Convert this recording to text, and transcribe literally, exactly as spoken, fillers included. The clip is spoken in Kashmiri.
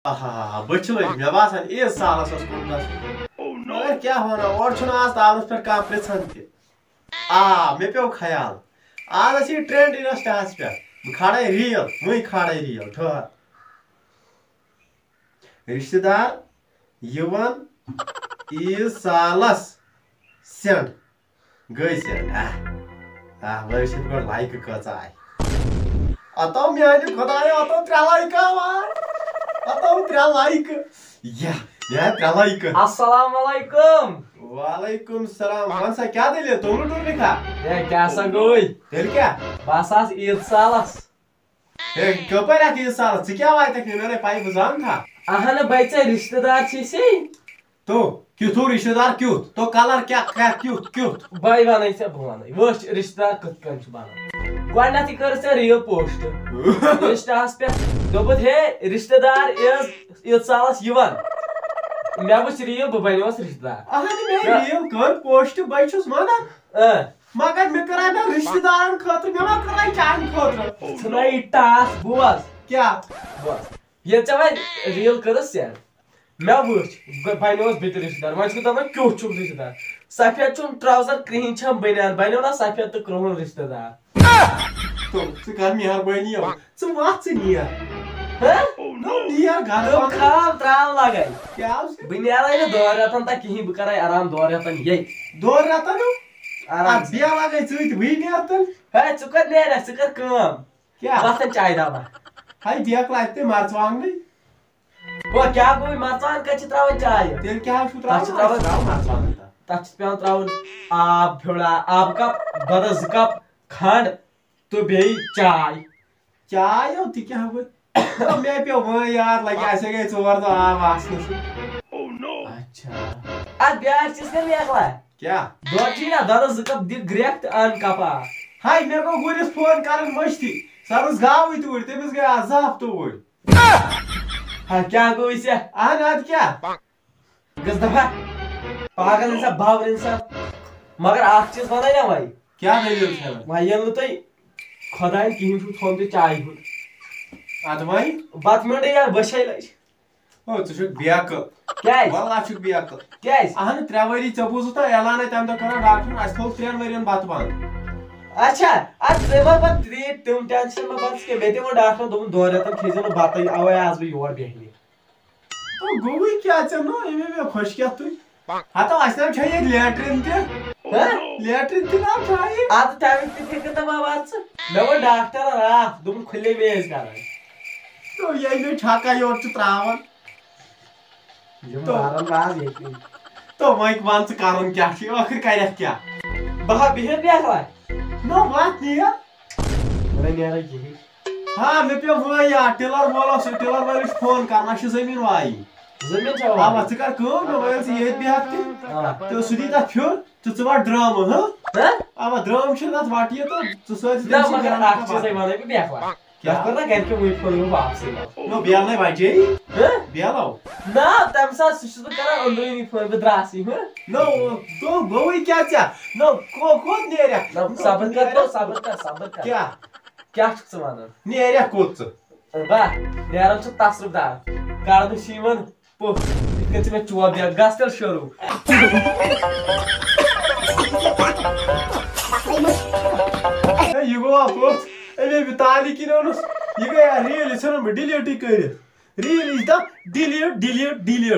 آہا، بہٕ چھُس لٔجِتھ، مےٚ باسان، عیٖد سالس اوس کوٚرمُت اَسہِ۔ مگر کیٛاہ وَنو، اورٕ چھُنہٕ آز تاونس پٮ۪ٹھ کانٛہہ پرٛژھان تہِ۔ آ، مےٚ پیوٚو خیال، آز آسہِ یہِ ٹرینڈ انسٹاہس پٮ۪ٹھ، بہٕ کھالے ریٖل، وۄنۍ کھالے ریٖل، ٹھٔہر۔ رشتہٕ دار یِوان عیٖد سالس سٮ۪نٛڈ۔ گٔے سٮ۪نٛڈ۔ آہ، آہ، وۄنۍ وٕچھ گۄڈٕ لایکہٕ کۭژاہ آیہِ۔ اتو میانہِ خۄدایو، اتو ترٛےٚ لایکہٕ آوا۔ اتو ترٛےٚ لایکہٕ۔ یا، یا ترٛےٚ لایکہٕ۔ السلام علیکم۔ وعلیکم السلام۔ ون سا، کیٛاہ دٔلیٖل؟ توٚملہٕ ٹوٗرنٕے کھا؟ ہے، کیٛاہ سا گوٚوُے؟ تیٚلہِ کیٛاہ؟ بہٕ ہسا آس عیٖد سالس۔ ہے، کپٲرۍ اکھ عیٖد سالس؟ ژٕ کیٛاہ واتکھ نہٕ؟ مےٚ نَے پَیی، بہٕ زانہٕ کھا۔ اہن بے، ژےٚ رشتہٕ دار چھِ سے۔ تو، کیُتھ ہیوٗ رشتہٕ دار کیُتھ؟ تو کلر کیٛاہ، کیٛاہ کیُتھ، کیُتھ؟ بے وَنے ژےٚ، بہٕ وَنے۔ وٕچھ، رشتہٕ دار کِتھ کٔنۍ چھُ بنان۔ گۄڈٕنٮ۪تھٕے کٔر ژےٚ ریٖل پوسٹ۔ انسٹاہَس پٮ۪ٹھ دوٚپُتھ، ہے، رشتہٕ دار is عیٖد سالس یِوان۔ مےٚ وٕچھ ریٖل، بہٕ بنیوس رشتہٕ دار۔ اہن، مےٚ کیٛاہ؟ ریٖل کٔر پوسٹ، بے چھُس وَنان۔ اۭں۔ مگر مےٚ کٔر اَتہِ رشتہٕ دارن خٲطرٕ، مےٚ ما کٔر اَتہِ چانہِ خٲطرٕ۔ ژھٕنو یہِ ٹاس، بوز۔ کیٛاہ؟ بوز۔ ییٚلہِ ژےٚ وۄنۍ ریٖل کٔرٕس سٮ۪نڈ، مےٚ وٕچھ، بہٕ بنیوس بہٕ تہِ رشتہٕ دار۔ وۄنۍ چھُکھ دپان، کیُتھ چھُکھ رشتہٕ دار؟ سفید چھُم ٹراوزر، کرٛہِنۍ چھم بنیان، بنیو نا سفید تہٕ کرٛہُن رشتہٕ دار؟ تو، ژٕ کر مہربٲنی یَوٕ۔ ژٕ وَتھ، ژٕ نیر۔ ہہ؟ نو، نیر گرٕ تِم پَکھ۔ کھال ترٛال لگے۔ کیٛاہ حظ؟ بہٕ نیرے نہٕ دورِ رٮ۪تن تہ کِہیٖنۍ، بہٕ کرے آرام دورِ رٮ۪تن ییٚتہِ۔ دورِ رٮ۪تن؟ آرام اَتھ سان۔ بیٚیہِ لگے ژٕ تہِ، بٕے نیر تیٚلہِ۔ ہے، ژٕ کوٚت نیرکھ؟ ژٕ کر کٲم۔ کیٛاہ؟ وۄتھ تہٕ چایہِ دبہ۔ ہے، بیکھ لگہِ تہِ مرژٕوانٛگنٕے۔ گوٚو کیٛاہ گوٚو، مرژٕوانٛگن کتہِ چھِ ترٛاوان چایہِ؟ تیٚلہِ کیٛاہ چھُکھ ترٛاوان؟ تَتھ چھِ ترٛاوان، ترٛاو مرژٕوانٛگن تَتھ۔ تَتھ چھِ پٮ۪وان ترٛاوُن آب پھیوٚڑا، آبہٕ کپ، دۄدس زٕ کپ، کھنٛڈ، تہٕ بیٚیہِ چاے۔ چاے یو تہِ کیٛاہ گوٚو؟ مےٚ پیوٚو وۄنۍ یاد، لگہِ اَسے گٔے ژور دۄہ آب آسنَس۔ اچھا۔ اَتھ بیٛاکھ چیٖز کَر مےٚ اَکھ لَٹھ۔ کیٛاہ؟ دۄد چھُے نا، دۄدَس زٕ کپ دِ گرٛٮ۪کھ تہٕ اَن کپ آب۔ ہاے، مےٚ گوٚو گُرِس فون کَرُن مٔشتٕے۔ سۄ رٔژھ گاوٕے توٗرۍ، تٔمِس گٔے آز زٕ ہفتہٕ اوٗرۍ۔ ہا، کیٛاہ گوٚو ژےٚ؟ اَہَن، اَدٕ کیٛاہ؟ گٔژھ دفعہ۔ پاگل انسان، باور انسان۔ مگر اکھ چیز ونہٕ نا وۄنۍ۔ کیٛاہ دٔلیٖل چھےٚ؟ وۄنۍ ییٚلہِ نہٕ تۄہہِ خۄداین کِہیٖنۍ چھُو تھوٚمُت یہِ چایہِ ہُنٛد۔ ادٕ وۄنۍ؟ بتہٕ میوٚنڈٕے یا بٔچھے لٔج۔ او، ژٕ چھُکھ بیقل۔ کیٛازِ؟ واللہ چھُکھ بیقل۔ کیٛازِ؟ اہن، ترٛےٚ ؤری ژےٚ بوٗزُتھ نا اعلانٕے تَمہِ دۄہ کران ڈاکٹرن، اَسہِ تھوٚو ترٛٮ۪ن ؤرین بتہٕ بنٛد۔ اچھا، ادٕ ژٕ ما پتہٕ ترٛیٹ تِم ٹینشن ما پتہٕ کینٛہہ۔ مےٚ تہِ ووٚن ڈاکٹرن، دوٚپُن دورٕ رٮ۪تن کھیٚیہِ زیو نہٕ بتٕے، اوے آز بہٕ یور بیٚہنہِ۔ تو گوٚوٕے کیٛاہ ژےٚ نو؟ اَمے مےٚ خۄش کیٛاہ تُہۍ؟ ہتو، اَسہِ نہ چھےٚ ییٚتہِ لیٹرِن تہِ۔ ہہ؟ لیٹرِن تہِ نہ چھےٚ ییٚتہِ۔ اَدٕ تَمیُک تہِ فِکر تہٕ ما بَر ژٕ۔ مےٚ ووٚن ڈاکٹرن راتھ، دوٚپُن کھُلے میز کَران۔ تو ییٚلہِ مےٚ چھَکا یورٕ چھُ ترٛاوان۔ یِم تو مارن راز ییٚتہِ۔ تو وۄنۍ وَن ژٕ کَرُن کیٛاہ چھُ، ٲخٕر کَرٮ۪کھ کیٛاہ؟ بہٕ ہا بِہِتھ بیٚہوے۔ نہ، وَتھ نیر۔ وۄنۍ نیرے کِہیٖنۍ۔ ہاں، مےٚ پیوٚو وۄنۍ یاد، ٹِلر وول اوس، ٹِلر وٲلِس چھُ فون کرُن، اَسہِ چھُ زٔمیٖن وایِنۍ۔ زٔمیٖن چھا اَوا، وایِنۍ؟ ژٕ کر کٲم، مےٚ وَن ژٕ ییٚتہِ بیٚہکھ تہِ۔ آ۔ تہٕ سُہ دی تَتھ پھیُر، تہٕ ژٕ وَٹ ڈرٛامہٕ، ہہ؟ ہہ؟ اَوا، ڈرٛامہٕ چھِ تَتھ وَٹ یہِ تہٕ ژٕ سوز نہ، تٔمۍ سٕے مگر گرَن اَکھ تہٕ چیٖزَے وَٹ۔ وَنَے بہٕ، بیٚہہ وَٹ۔ کیٛاہ؟ یَتھ کوٚر نا گَرِکیو وٕنۍ فون، یہِ گوٚو واپسٕے وَٹ۔ نو، بیل نَے بَجے۔ ہہ؟ بیلو۔ نہ، تَمہِ ساتہٕ سُہ چھُس بہٕ کران أنٛدروٗنی فون، بہٕ درٛاسٕے، ہہ؟ نو، تو گوٚوٕے کیٛاہ ژےٚ؟ نو، کو-، کوٚت نیرَکھ؟ نہ، نو، صبر کر، تو نیرَکھ۔ صبر کر، صبر کر۔ کیٛاہ؟ کیٛاہ چھُکھ ژٕ وَنان؟ نیرَکھ کوٚت ژٕ؟ بہٕ نیران چھُس تصرُف دار، کرنہٕ چھِ یِوان پوٚژھ، یِتھ کٔنۍ ژٕ مےٚ چوب دِکھ، گژھ تیٚلہِ شروٗع۔ ہے، یہِ گوٚو اَکھ پوٚژھ، أمۍ ہے بہٕ تالی کِنۍ اوٚنُس، یہِ گٔے ریٖل، یہِ ژھٕنُن بہٕ ڈِلیٖٹٕے کٔرِتھ۔ ریٖل یہِ چھِ دَپ ڈِلیٖٹ، ڈِلیٖٹ، ڈِلیٖٹ۔